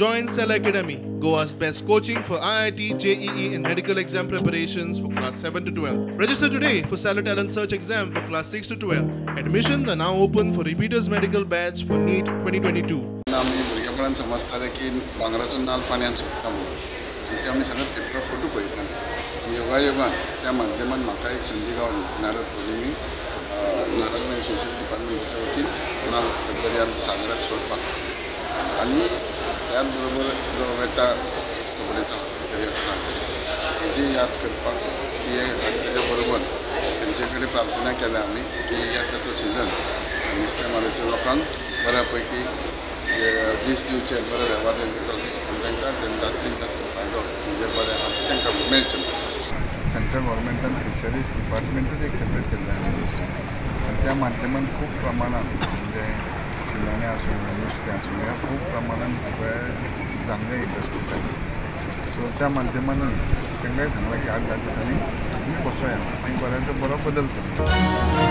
Join Cell Academy, Goa's best coaching for IIT, JEE and medical exam preparations for class 7 to 12. Register today for Cellar Talent Search exam for class 6 to 12. Admissions are now open for repeaters medical batch for NEET 2022. आमी भुरगेपणान समजताले की भांगराचो नाल्ल पाणयांत सोडटा म्हणून, आनी ते आमी सदांच पेपरार फोटो पळयताले. आनी योगायोगान त्या माध्यमान म्हाका एक संदी गावली. नारद पौर्णिमी नारद फिशरी डिपार्टमेंटाच्या वतीन नाल्ल दर्यान सागराक सोडपाक, आनी त्याच बरोबर जो वेताळ चोपडेचो दर्याचो नाल्ल हेजी याद करपाक की तेज्या बरोबर तेंचे कडेन प्रार्थना केल्या आमी की आतां तो सिजन नुस्तें मारच्या लोकांक बऱ्या पैकी दीस दिवचे, बरो वेव्हार तेंचो चलचो आनी तांकां जास्तीत जास्त फायदो जे बरें आहा तें तांकां मेळचें. सेंट्रल गव्हर्मेंटान फिशरीज डिपार्टमेंटूच एक सेपरेट केल्लें आसा मिनिस्ट्री, आनी त्या माध्यमान खूब प्रमाणान म्हणजे शिणाणें आसूं, नुस्तें आसूं, ह्या खूब प्रमाणान सगळें जाल्लें इंडस्ट्री. सो त्या माध्यमानूय तांकांय सांगलां की 8-10 दिसांनी तुमी बसोया आनी बऱ्याचो बरो बदल करया.